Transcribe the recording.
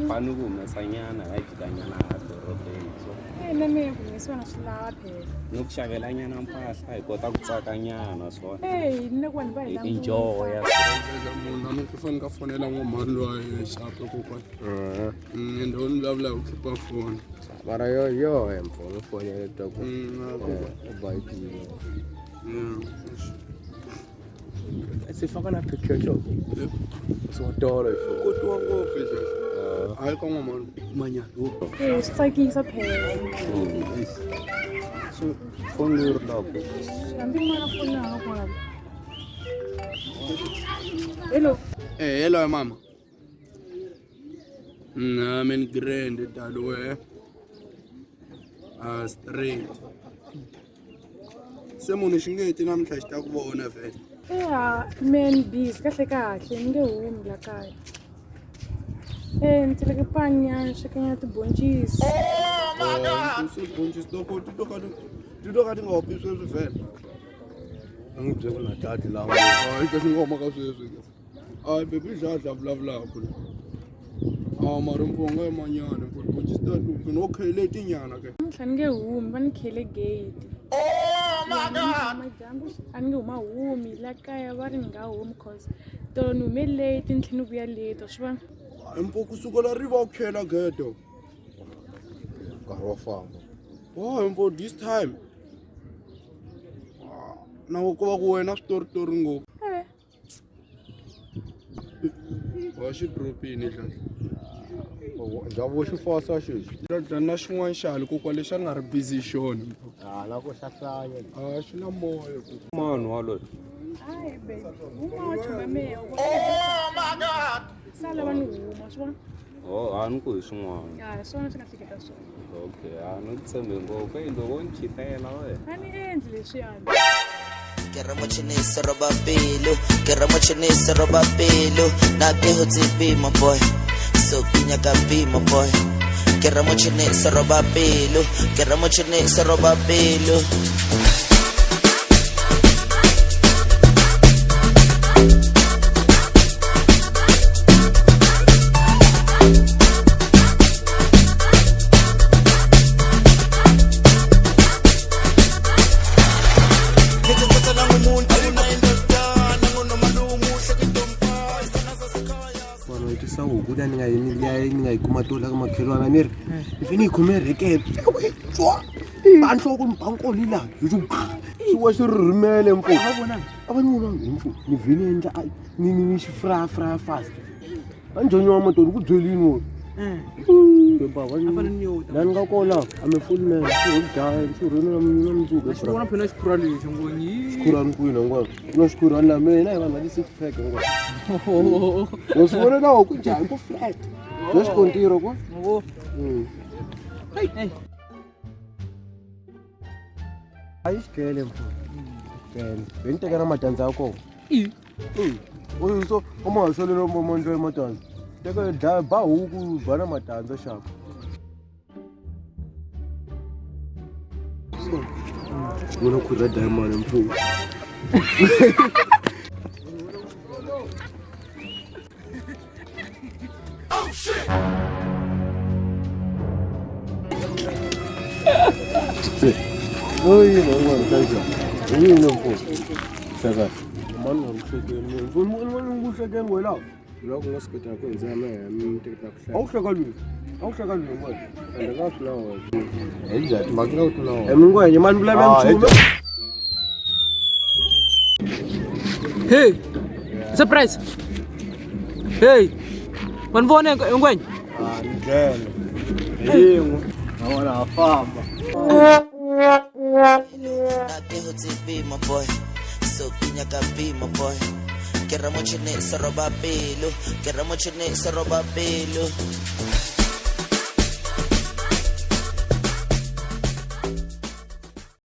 Fanele ku humesanyana hi ya jikanyana hala dorobeni so. E na mehe ku humesiwa na swi lava phela. No ku xavelanyana mpahla hi kota ku tsakanyana swona. Eyi ni le ku vanhu va hi Hi enjoy-a. Munhu namuntlha u fanele ka fonela n'wamhani loyi a ye xape kokwana. Ende u ni vulavula hi ku khipa foni. Mara yo yo he mfo ni fonele twa ku u bayitile. Sifaka na picture xo. Siwatolo xo. Kotiwa ngopfu sweswo. Hayi ka n'wamhani manyana. E swi tsakisa phela. So foni leyi ri loko. Hambi n'wana foni ya ha kwala. Hello. Eh, hello mama. I'm in grand dalo Ah, straight. Se munhu xi nge ti namuntlha xi ta ku vona vhele. Eya, man busy kahle kahle ni nge humi la kaya. E ni tseleke pani ya ni swekanyana tiboncisi. Se tiboncisi to ko ti to ka ti to ka ti nga hopi sweswi vhele. A n'wi byela ku na tati lawa. Hayi ka xi nga huma ka sweswi. Hayi baby dladla vulavulaka. A mara mfo nga yimanyana mfo tiboncisi ta ti no khele tinyana ke. Namuntlha ni nge humi va ni khele gate. Oh my God. Madyambu a ni nge huma humi la kaya va ri ni nga humi cause tolo ni hume late ni tlhela ni vuya late wa swi vona. Mfo kusukela ri va u khela gede. Nkarhi wa famba. Oh mfo this time. Na ku va ku wena switoritori ngopfu. Eh. Wa xi dropini dladla. Ndhavuko xi fosa xexi. Dladla na xin'wana xale kokwa lexi a nga ri busy xona. Ah, na ku xa hlanya. A xi na moya ku. Mani waloye. Hayi baby, huma wa chuma mehe. Oh my God. Sala va ni huma swi vona. Oh, a ni ku hi swin'wana. Ya, hi swona swi nga hleketa swona. Okay, a ni ku tshembi ngopfu. Eyi loko u ni chitela wena. A ni endli leswiyani. Ke re motjhinisi roba pelo, ke re motjhinisi roba pelo. Na ke ho tsebe my boy, so ke nyaka be my boy. Ke re motjhinisi roba pelo, ke re motjhinisi roba pelo. Vanhu va twisa huku liya ni nga yi liya ni nga yi kuma tolo ka makhelwana ni ri ni fanele yi khome rhekete ba nhloko ni ba nkoni laha hi ku swi wa xi rhurhumele mfo a va ni vonanga hi mfo ni vhe ni endla ni ni ni xi fraya fraya fast va ni dyonyiwa matoni ku byelini wona la ni nga kona a mi full man swi dlaya swi rhwele na na mundzuku Xivona phela xikhura lexi ngoni. xikhurani kwini hinkwaswo ku na xikhurani la mina hi vanhu va ti-six pack hinkwaswo wa swi vona lawa ku njhani ku flat bya xikontiro ku Ngo. Hayi xigele mfo xigele be ni teka na matandza ya kona oyo so u ma haxelelo mondlo ya matandza teka dlaya ba huku ba na matandza xaka vona khuri ra diamond mfo. Oyi mangwana kanjani? Yini mfo? Saka. Mani nga kuhlekeni mfo. Mani nga kuhlekeni wena. Loko nga swi kota ku hundza mehe mi teketa ku hlaya. A wu hleka lwini? A wu hleka lwini ngwana? Ende ka swi na wena. Hi njhani? Mhaka nga ku tlula wena. Eh mingwenya mani vulavula Ah, nchumu. Hey. Surprise. Hey. Wa ni vona ngwenya? Ah, ni dlele. Hi yin'we. Na wona ha famba. Na ke ho tsebe my boy, so ke nyaka be my boy. Ke re motjhinisi roba pelo, ke re motjhinisi roba pelo.